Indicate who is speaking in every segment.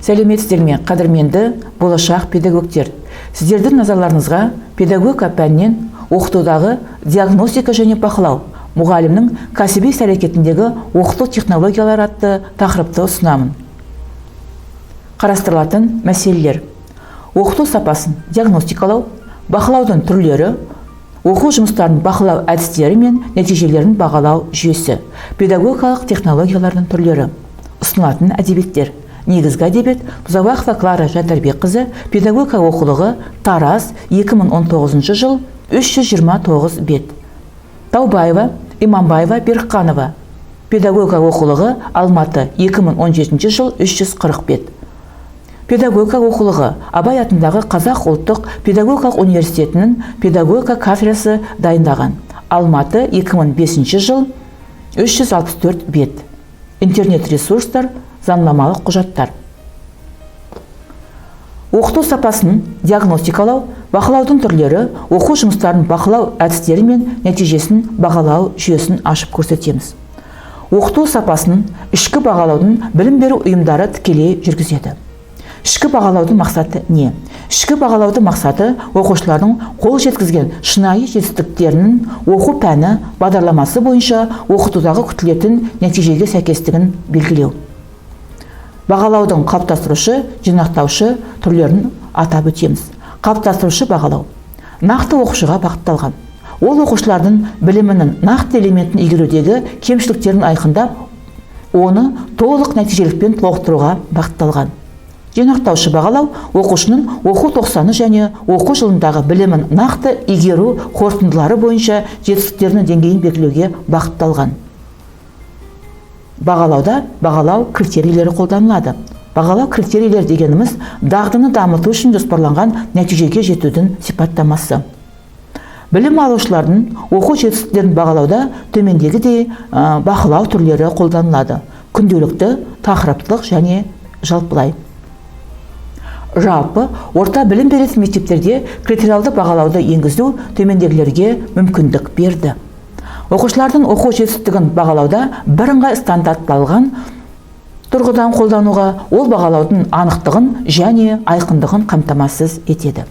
Speaker 1: Сәлеметсіздер ме, қадірменді болашақ педагогтер! Сіздердің назарларыңызға педагогика пәнінен оқытудағы диагностика және бақылау, мұғалімнің кәсіби іс-әрекетіндегі оқыту технологиялары атты тақырыпты ұсынамын. Қарастырылатын мәселелер: оқыту сапасын диагностикалау, бақылаудың түрлері, оқу жұмыстарын бақылау әдістері мен нәтижелерін бағалау жүйесі, педагогикалық технологиялардың түрлері. Ұсынылатын әдебиеттер: негізгі әдебиет Бұзабақова Клара Жандарбекқызы, «Педагогика оқулығы», Тараз, 2019 жыл, 329 бет. Таубаева, Иманбаева, Берікқанова, «Педагогика оқулығы», Алматы, 2017 жыл, 340 бет. «Педагогика оқулығы», Абай атындағы Қазақ ұлттық педагогикалық университетінің педагогика кафедрасы дайындаған, Алматы, 2005 жыл, 364 бет. Интернет ресурстар, заңнамалық құжаттар. Оқыту сапасын диагностикалау, бақылаудың түрлері, оқу жұмыстарын бақылау әдістері мен нәтижесін бағалау жүйесін ашып көрсетеміз. Оқыту сапасын ішкі бағалаудың білім беру ұйымдары тікелей жүргізеді. Ішкі бағалаудың мақсаты не? Ішкі бағалаудың мақсаты – оқушылардың қол жеткізген шынайы жетістіктерінің оқу пәні бағдарламасы бойынша оқытудағы күтілетін нәтижеге сәйкестігін белгілеу. Бағалаудың қалыптастырушы, жинақтаушы түрлерін атап өтеміз. Қалыптастырушы бағалау нақты оқушыға бағытталған. Ол оқушылардың білімінің нақты элементін игерудегі кемшіліктерін айқындап, оны толық нәтижелікпен толықтыруға бағытталған. Жинақтаушы бағалау оқушының оқу тоқсаны және оқу жылындағы білімін нақты игеру қорытындылары бойынша жетістіктерінің деңгейін белгілеуге бағытталған. Бағалауда бағалау критерийлері қолданылады. Бағалау критерийлері дегеніміз – дағдыны дамыту үшін жоспарланған нәтижеге жетудің сипаттамасы. Білім алушылардың оқу жетістіктерін бағалауда төмендегідей бақылау түрлері қолданылады: күнделікті, тақырыптық және жалпылай. Жалпы орта білім беретін мектептерде критериалды бағалауды енгізу төмендегілерге мүмкіндік берді: оқушылардың оқу жетістігін бағалауда бірыңғай стандартталған тұрғыдан қолдануға, ол бағалаудың анықтығын және айқындығын қамтамасыз етеді;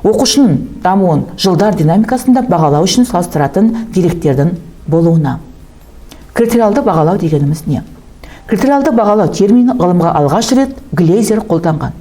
Speaker 1: оқушының дамуын жылдар динамикасында бағалау үшін салыстыратын деректердің болуына. Критериалды бағалау дегеніміз не? Критериалды бағалау термині ғылымға алғаш рет Глейзер қолданған.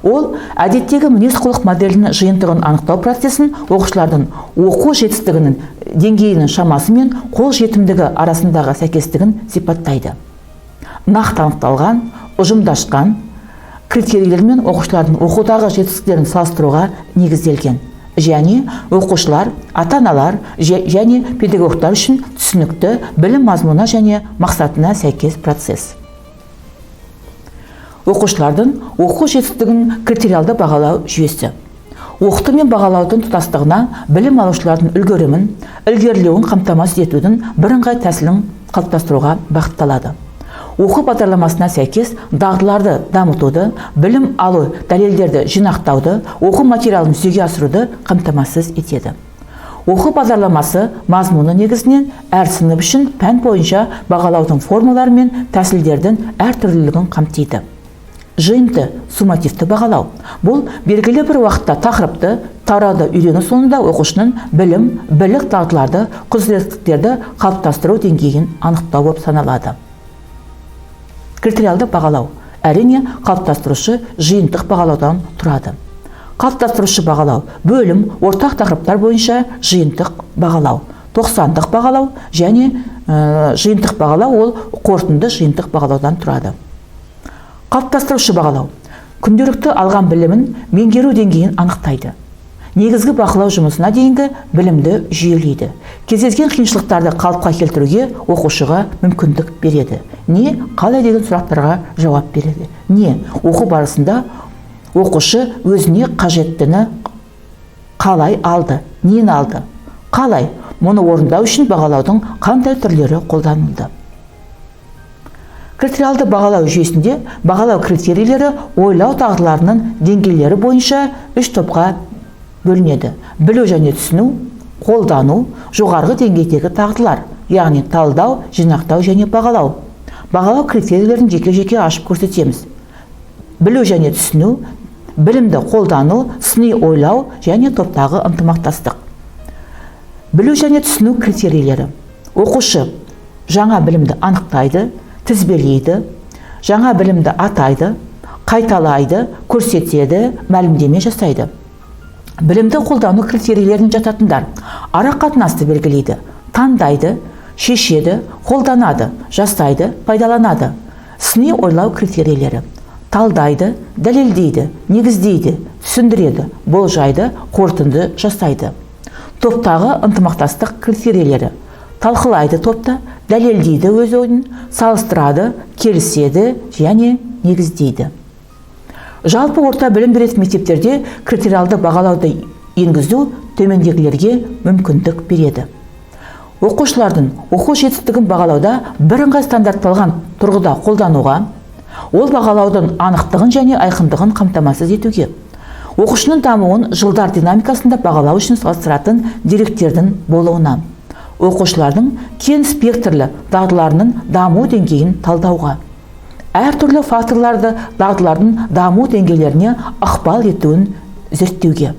Speaker 1: Ол әдеттегі мінез-құлық моделінің жиынтығын анықтау процесін оқушылардың оқу жетістігінің деңгейінің шамасы мен қол жетімдігі арасындағы сәйкестігін сипаттайды. Нақты анықталған, ұжымдасқан критерийлермен оқушылардың оқудағы жетістіктерін салыстыруға негізделген және оқушылар, ата-аналар және педагогтар үшін түсінікті, білім мазмұнына және мақсатына сәйкес процесс. Оқушылардың оқу жетістігін критериалды бағалау жүйесі оқыту мен бағалаудың тұтастығына, білім алушылардың үлгерімін, ілгерілеуін қамтамасыз етудің бірыңғай тәсілін қалыптастыруға бағытталады. Оқу бағдарламасына сәйкес дағдыларды дамытуды, білім алу дәлелдерді жинақтауды, оқу материалын жүзеге асыруды қамтамасыз етеді. Оқу бағдарламасы мазмұны негізінен әр сынып үшін пән бойынша бағалаудың формалары мен тәсілдердің әртүрлілігін қамтиды. Жиынты суммативті бағалау – бұл белгілі бір уақытта тақырыпты, тарауды үйрену соңында оқушының білім, білік, дағдыларды, құзыреттіліктерді қалыптастыру деңгейін анықтау болып саналады. Критериалды бағалау, әрине, қалыптастырушы, жиынтық бағалаудан тұрады. Қалыптастырушы бағалау – бөлім, ортақ тақырыптар бойынша жиынтық бағалау, тоқсандық бағалау және жиынтық бағалау, ол қорытынды жиынтық бағалаудан тұрады. Қалыптастырушы бағалау күнделікті алған білімін меңгеру деңгейін анықтайды, негізгі бақылау жұмысына дейінгі білімді жүйелейді, кездескен қиыншылықтарды қалыпқа келтіруге оқушыға мүмкіндік береді, не, қалай деген сұрақтарға жауап береді, не, оқу барысында оқушы өзіне қажеттіні қалай алды, нені алды, қалай, мұны орындау үшін бағалаудың қандай түрлері қолданылды. Критериалды бағалау жүйесінде бағалау критерийлері ойлау дағдыларының деңгейлері бойынша үш топқа бөлінеді: білу және түсіну, қолдану, жоғарғы деңгейдегі дағдылар, яғни талдау, жинақтау және бағалау. Бағалау критерийлерін жеке-жеке ашып көрсетеміз. Білу және түсіну, білімді қолдану, сыни ойлау және топтағы ынтымақтастық. Білу және түсіну критерийлері. Оқушы жаңа білімді анықтайды, тізбелейді, жаңа білімді атайды, қайталайды, көрсетеді, мәлімдеме жасайды. Білімді қолдану критерийлеріне жататындар: ара қатынасты белгілейді, таңдайды, шешеді, қолданады, жасайды, пайдаланады. Сыни ойлау критерийлері: талдайды, дәлелдейді, негіздейді, түсіндіреді, болжайды, қорытынды жасайды. Топтағы ынтымақтастық критерийлері: талқылайды топта, дәлелдейді өз ойын, салыстырады, келіседі және негіздейді. Жалпы орта білім беретін мектептерде критериалды бағалауды енгізу төмендегілерге мүмкіндік береді. Оқушылардың оқу жетістігін бағалауда бірыңғай стандартталған тұрғыда қолдануға, ол бағалаудың анықтығын және айқындығын қамтамасыз етуге, оқушының дамуын жылдар динамикасында бағалау үшін салыстыратын деректердің болуына, оқушылардың кең спектрлі дағдыларының даму деңгейін талдауға, әртүрлі факторларды дағдылардың даму деңгейлеріне ықпал етуін зерттеуге.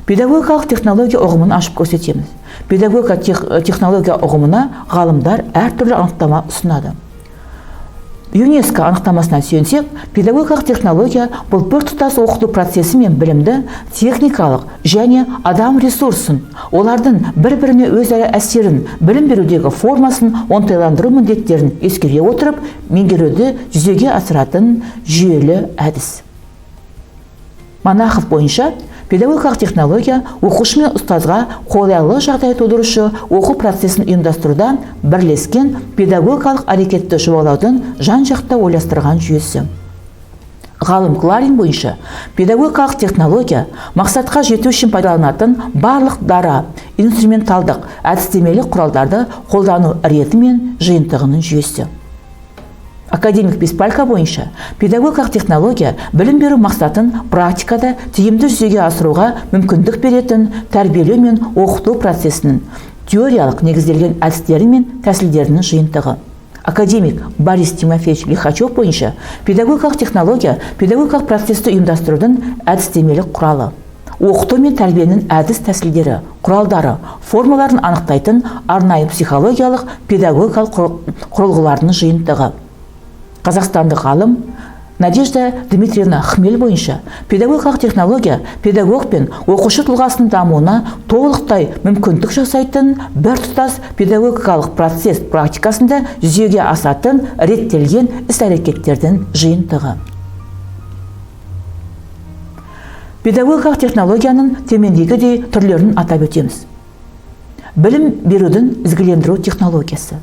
Speaker 1: Педагогикалық технология ұғымын ашып көрсетеміз. Педагогика технология ұғымына ғалымдар әртүрлі анықтама ұсынады. ЮНЕСКО анықтамасына сүйенсек, педагогикалық технология бұл біртұтас оқыту процесі мен білімді, техникалық және адам ресурсын, олардың бір-біріне өзара әсерін, білім берудегі формасын оңтайландыру міндеттерін ескере отырып, меңгеруді жүзеге асыратын жүйелі әдіс. Монахов бойынша, педагогикалық технология оқушы мен ұстазға қолайлы жағдай тудырушы оқу процесін ұйымдастыруда бірлескен педагогикалық әрекетті жобалаудың жан-жақты ойластырған жүйесі. Ғалым Кларин бойынша, педагогикалық технология мақсатқа жету үшін пайдаланатын барлық дара, инструменталдық, әдістемелік құралдарды қолдану реті мен жиынтығының жүйесі. Академик Беспалько бойынша, педагогикалық технология білім беру мақсатын практикада тиімді жүзеге асыруға мүмкіндік беретін тәрбиелеу мен оқыту процесінің теориялық негізделген әдістері мен тәсілдерінің жиынтығы. Академик Борис Тимофеевич Лихачев бойынша, педагогикалық технология педагогикалық процесті ұйымдастырудың әдістемелік құралы, оқыту мен тәрбиенің әдіс тәсілдері, құралдары, формаларын анықтайтын арнайы психологиялық, педагогикалық құрылғылардың жиынтығы. Қазақстандық ғалым Надежда Дмитриевна Хмель бойынша, педагогикалық технология педагог пен оқушы тұлғасының дамуына толықтай мүмкіндік жасайтын біртұтас педагогикалық процесс практикасында жүзеге асатын реттелген іс-әрекеттердің жиынтығы. Педагогикалық технологияның төмендегідей түрлерін атап өтеміз. Білім берудің ізгілендіру технологиясы,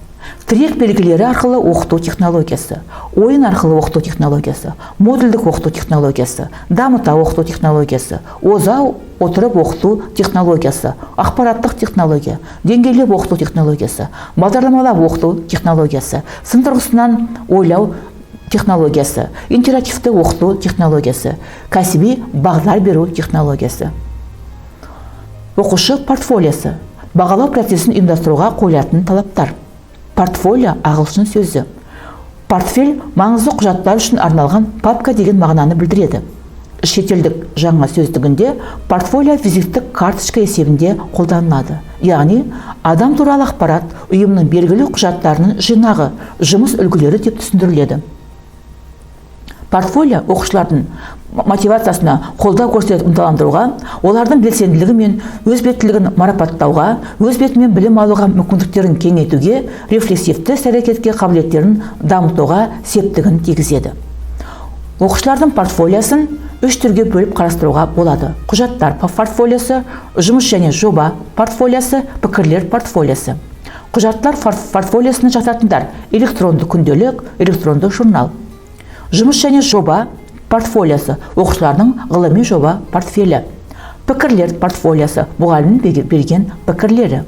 Speaker 1: тірек белгілері арқылы оқыту технологиясы, ойын арқылы оқыту технологиясы, модульдік оқыту технологиясы, дамыта оқыту технологиясы, оза отырып оқыту технологиясы, ақпараттық технология, деңгейлеп оқыту технологиясы, бағдарламалап оқыту технологиясы, сын тұрғысынан ойлау технологиясы, интерактивті оқыту технологиясы, кәсіби бағдар беру технологиясы. Оқушы портфолиосы. Бағалау процесін ұйымдастыруға қойылатын талаптар. Портфолио ағылшын сөзі. Портфель маңызды құжаттар үшін арналған папка деген мағынаны білдіреді. Шетелдік жаңа сөздігінде портфолио визиттік карточка есебінде қолданылады. Яғни адам туралы ақпарат, ұйымның белгілі құжаттарының жинағы, жұмыс үлгілері деп түсіндіріледі. Портфолио оқушылардың мотивациясына қолдау көрсетіп ынталандыруға, олардың белсенділігі мен өз беттілігін марапаттауға, өз бетімен білім алуға мүмкіндіктерін кеңейтуге, рефлексивті іс-әрекетке қабілеттерін дамытуға септігін тигізеді. Оқушылардың портфолиосын үш түрге бөліп қарастыруға болады. Құжаттар портфолиосы, жұмыс және жоба портфолиосы, пікірлер портфолиосы. Құжаттар портфолиосына жататындар: электронды күнделік, электронды журнал. Жұмыс және жоба портфолиосы оқушылардың ғылыми жоба портфелі. Пікірлер портфолиосы мұғалімнің берген пікірлері.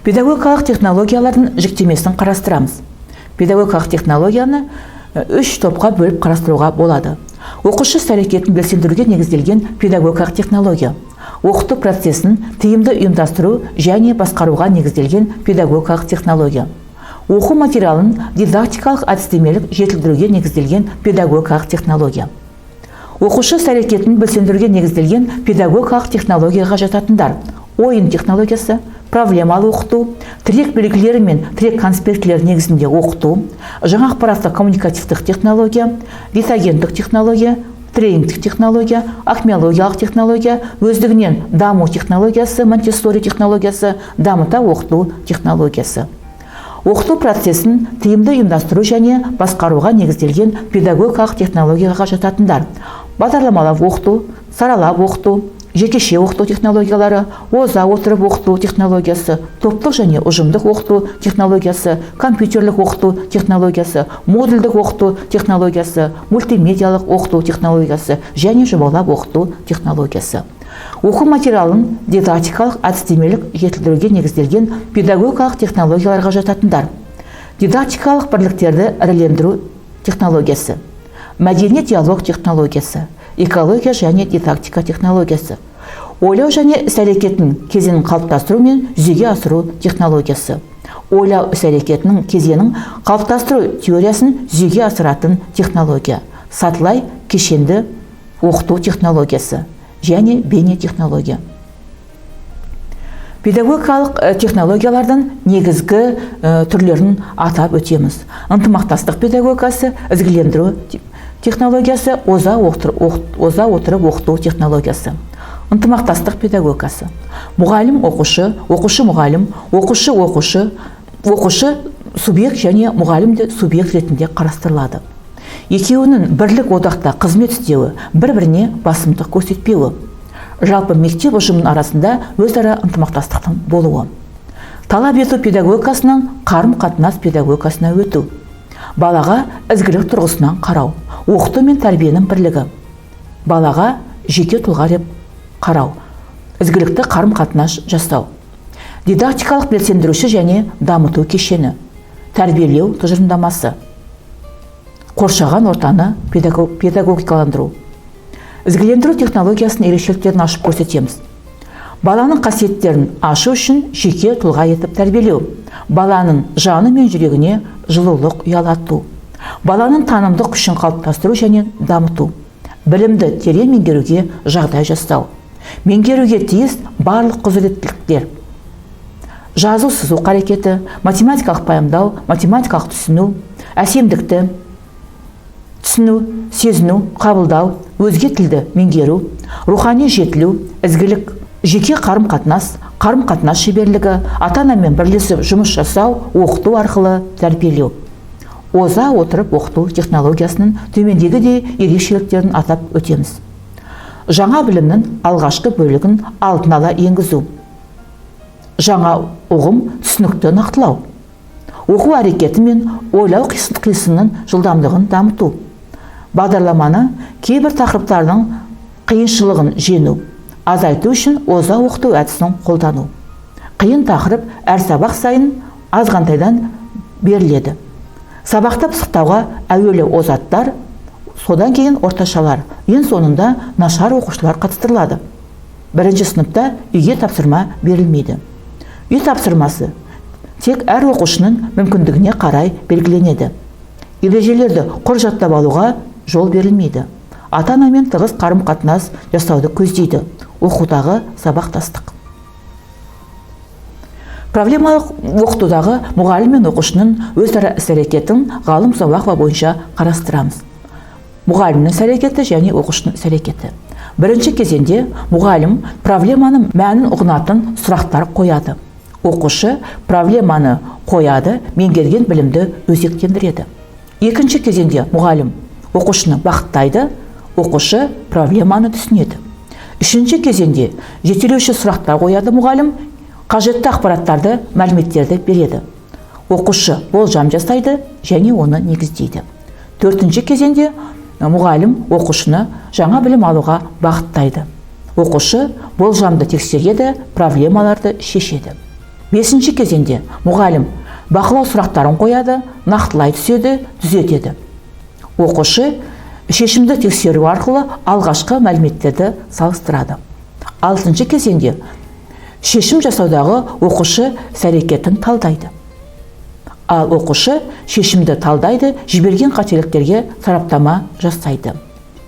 Speaker 1: Педагогикалық технологиялардың жіктемесін қарастырамыз. Педагогикалық технологияны үш топқа бөліп қарастыруға болады. Оқушы іс-әрекетін белсендіруге негізделген педагогикалық технология, оқыту процесін тиімді ұйымдастыру және басқаруға негізделген педагогикалық технология, Оқу материалын дидактикалық әдістемелік жетілдіруге негізделген педагогикалық технология. Оқушы іс-әрекетін белсендіруге негізделген педагогикалық технологияға жататындар: ойын технологиясы, проблемалы оқыту, тірек белгілері мен тірек конспектілер негізінде оқыту, жаңа ақпараттық коммуникативтік технология, витагендік технология, тренингтік технология, акмеологиялық технология, өздігінен даму технологиясы, Монтессори технологиясы, дамыта оқыту технологиясы. Оқыту процесін тиімді ұйымдастыру және басқаруға негізделген педагогикалық технологияға жататындар: бағдарламалап оқыту, саралап оқыту, жекеше оқыту технологиялары, оза отырып оқыту технологиясы, топтық және ұжымдық оқыту технологиясы, компьютерлік оқыту технологиясы, модульдік оқыту технологиясы, мультимедиялық оқыту технологиясы және жобалап оқыту технологиясы. Оқу материалын дидактикалық әдістемелік жетілдіруге негізделген педагогикалық технологияларға жататындар: дидактикалық бірліктерді ірілендіру технологиясы, мәдени диалог технологиясы, экология және дидактика технологиясы, ойлау және іс-әрекетінің кезеңін қалыптастыру мен жүзеге асыру технологиясы, ойлау іс-әрекетінің кезеңін қалыптастыру теориясын жүзеге асыратын технология, сатылай кешенді оқыту технологиясы және бейнетехнология. Педагогикалық технологиялардың негізгі түрлерін атап өтеміз. Ынтымақтастық педагогикасы, ізгілендіру технологиясы, оза отырып оқыту технологиясы. Ынтымақтастық педагогикасы: мұғалім оқушы, оқушы мұғалім, оқушы оқушы, оқушы субъект және мұғалім де субъект ретінде қарастырылады. Екеуінің бірлік одақта қызмет істеуі, бір-біріне басымдық көрсетпеуі, жалпы мектеп ұжымының арасында өзара ынтымақтастықтың болуы. Талап ету педагогикасынан қарым-қатынас педагогикасына өту, балаға ізгілік тұрғысынан қарау, оқыту мен тәрбиенің бірлігі, балаға жеке тұлға деп қарау, ізгілікті қарым-қатынас жасау, дидактикалық белсендіруші және дамыту кешені, тәрбиелеу тұжырымдамасы, қоршаған ортаны педагогикаландыру. Ізгілендіру технологиясының ерекшеліктерін ашып көрсетеміз. Баланың қасиеттерін ашу үшін жеке тұлға етіп тәрбиелеу, баланың жаны мен жүрегіне жылулық ұялату, баланың танымдық күшін қалыптастыру және дамыту, білімді терең меңгеруге жағдай жасау, меңгеруге тиіс барлық құзыреттіліктер: жазу, сызу қарекеті, математикалық пайымдау, математикалық түсіну, әсемдікті түсіну, сезіну, қабылдау, өзге тілді меңгеру, рухани жетілу, ізгілік, жеке қарым-қатынас, қарым-қатынас шеберлігі, ата-анамен бірлесіп жұмыс жасау, оқыту арқылы тәрбиелеу. Оза отырып оқыту технологиясының төмендегідей ерекшеліктерін атап өтеміз. Жаңа білімнің алғашқы бөлігін алдын ала енгізу, жаңа ұғым түсінікті нақтылау, оқу әрекеті мен ойлау қисынның жылдамдығын дамыту, бағдарламаны кейбір тақырыптардың қиыншылығын жеңу, азайту үшін оза оқыту әдісін қолдану. Қиын тақырып әр сабақ сайын азғантайдан беріледі. Сабақты пысықтауға әуелі озаттар, содан кейін орташалар, ең соңында нашар оқушылар қатыстырылады. Бірінші сыныпта үйге тапсырма берілмейді. Үй тапсырмасы тек әр оқушының мүмкіндігіне қарай белгіленеді. Ережелерді құр жаттап алуға жол берілмейді. Ата-анамен тығыз қарым-қатынас жасауды көздейді. Оқудағы сабақтастық. Проблемалық оқытудағы мұғалім мен оқушының өзара іс-әрекетін ғалым Сомақова бойынша қарастырамыз. Мұғалімнің іс-әрекеті және оқушының іс-әрекеті. Бірінші кезеңде мұғалім проблеманың мәнін ұғынатын сұрақтар қояды. Оқушы проблеманы қояды, меңгерген білімді өзектендіреді. Екінші кезеңде мұғалім оқушыны бағыттайды, оқушы проблеманы түсінеді. Үшінші кезеңде жетелеуші сұрақтар қояды мұғалім, қажетті ақпараттарды, мәліметтерді береді. Оқушы болжам жасайды және оны негіздейді. Төртінші кезеңде мұғалім оқушыны жаңа білім алуға бағыттайды. Оқушы болжамды тексереді, проблемаларды шешеді. Бесінші кезеңде мұғалім бақылау сұрақтарын қояды, нақтылай түседі, түзетеді. Оқушы шешімді тексеру арқылы алғашқы мәліметтерді салыстырады. Алтыншы кезеңде шешім жасаудағы оқушы іс-әрекетін талдайды. Ал оқушы шешімді талдайды, жіберген қателіктерге сараптама жасайды.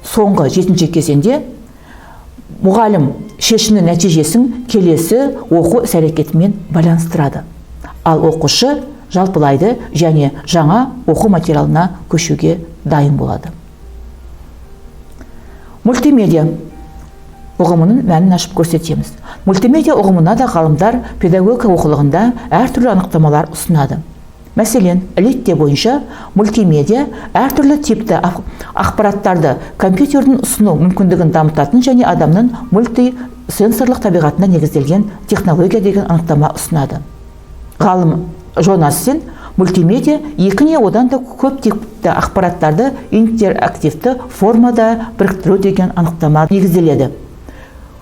Speaker 1: Соңғы жетінші кезеңде мұғалім шешімнің нәтижесін келесі оқу іс-әрекетімен байланыстырады. Ал оқушы жалпылайды және жаңа оқу материалына көшуге дайын болады. Мультимедиа ұғымының мәнін ашып көрсетеміз. Мультимедиа ұғымына да ғалымдар педагогика оқулығында әртүрлі анықтамалар ұсынады. Мәселен, Литте бойынша мультимедиа әртүрлі типті ақпараттарды компьютердің ұсыну мүмкіндігін дамытатын және адамның мультисенсорлық табиғатына негізделген технология деген анықтама ұсынады. Ғалым Жонассен мультимедиа екі не одан да көп типті ақпараттарды интерактивті формада біріктіру деген анықтама негізделеді.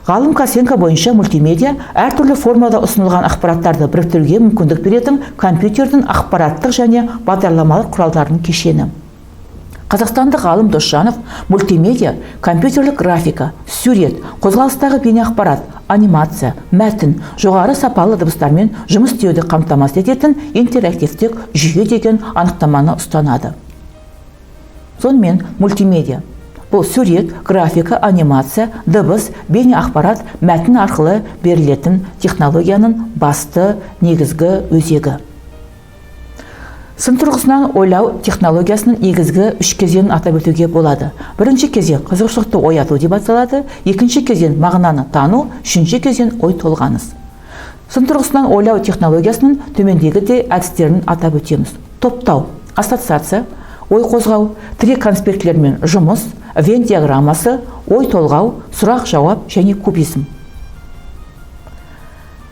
Speaker 1: Ғалым Косенко бойынша мультимедиа әртүрлі формада ұсынылған ақпараттарды біріктіруге мүмкіндік беретін компьютердің ақпараттық және бағдарламалық құралдарының кешені. Қазақстандық ғалым Досжанов мультимедиа компьютерлік графика, сурет, қозғалыстағы бейнеақпарат, анимация, мәтін, жоғары сапалы дыбыстармен жұмыс істеуді қамтамасыз ететін интерактивтік жүйе деген анықтаманы ұстанады. Сонымен, мультимедиа бұл сурет, графика, анимация, дыбыс, бейне ақпарат, мәтін арқылы берілетін технологияның басты негізгі өзегі. Сын тұрғысынан ойлау технологиясының негізгі үш кезеңін атап өтуге болады. Бірінші кезең қызығушылықты ояту деп аталады, екінші кезең мағынаны тану, үшінші кезең ой толғаныс. Сын тұрғысынан ойлау технологиясының төмендегідей әдістерін атап өтеміз. Топтау, ассоциация, ой қозғау, тірек конспектілермен жұмыс, Венн диаграммасы, ой толғау, сұрақ жауап және кубизм.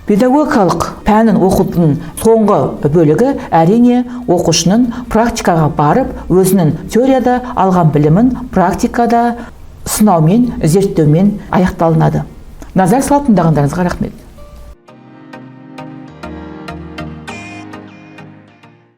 Speaker 1: Педагогикалық пәнін оқудың соңғы бөлігі, әрине, оқушының практикаға барып, өзінің теорияда алған білімін практикада сынаумен, зерттеумен аяқталынады. Назар салып тыңдағандарыңызға рахмет.